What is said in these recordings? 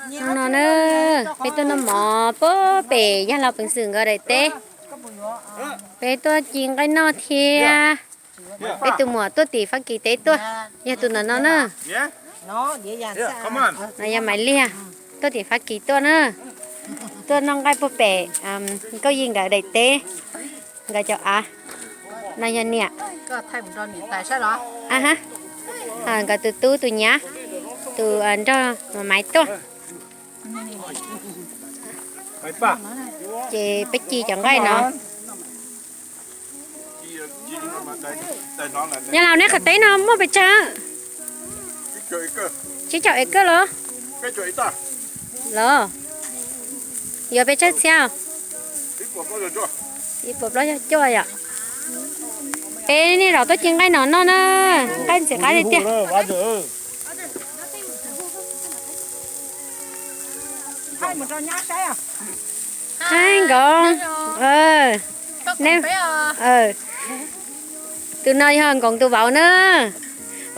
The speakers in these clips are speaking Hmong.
Hnub no na, peb tuaj noj mov puag pem Yaj Laus Peev Xwm nkawd daim teb. Peb tuaj ci nqaij noj thiab. Peb tus muam tuaj tim Fab Kis teb tuaj, yog tus ntawm no na. No yog Maiv Liag, tuaj tim Fab Kis tuaj na. Tuaj noj nqaij puag pem Nkauj Yij nkawd daim teb, nkawd cov av. No yog niam. Aha, nkawd tus tub tus nyav, tus nrog Maiv tuaj. Ces peb ci cov nqaij no. Yog Laus, nej qhov teb no muaj pes tsawg? Tsib caug acre los? Los yuav pes tsawg txhiab? Ib puas plaub caug cuaj yom. Peb niaj zaus tuaj ci nqaij no noj na, nqaij ntxim qab tiag tiag. Thaij nkaus. Tus no yog Nkoos tus vauv na.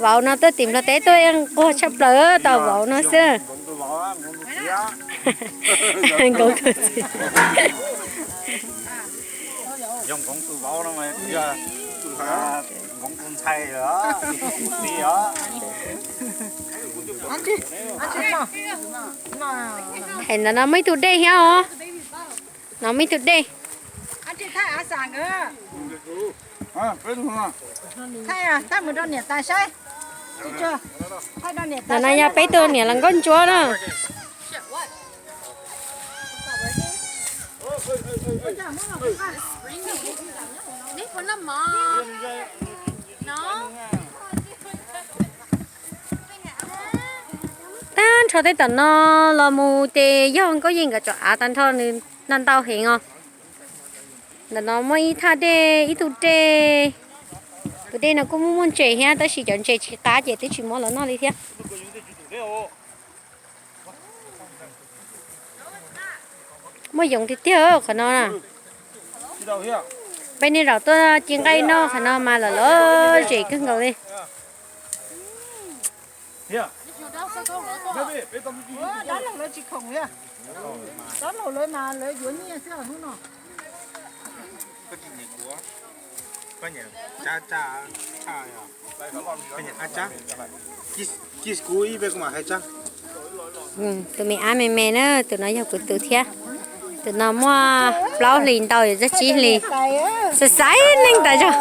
Vauv no tuaj tim Nplog teb tuaj nquag tshaj plaws tau vauv no xwb. Nkoos tus txiv. Hais ntawd no muaj ib tug dej thiab os. No muaj ib tug dej. Ntawm no yog peb tug niam laus nkauj ntsuab na. Tag nrho tej tom no los mus ces yog Nkauj Yij nkawd cov av tag nrho, nws ntau ntau heev os. Ntawm no muaj ib thaj dej, ib tug dej. Tus dej no kuj muaj muaj ntses thiab tab sis cov ntses tsis qab ces twb tsis muab los noj li thiab. Muaj yoov tiag tiag qhov no na. Peb niaj zaus tuaj ci nqaij noj qhov no mas lom lom zem kawg nkaus li. Tus me ab me me na, tus no yog kuv tus thiab. Tus no muaj plaub hlis ntau yuav txog tsib hlis. Xaiv xaiv neeg tas zog.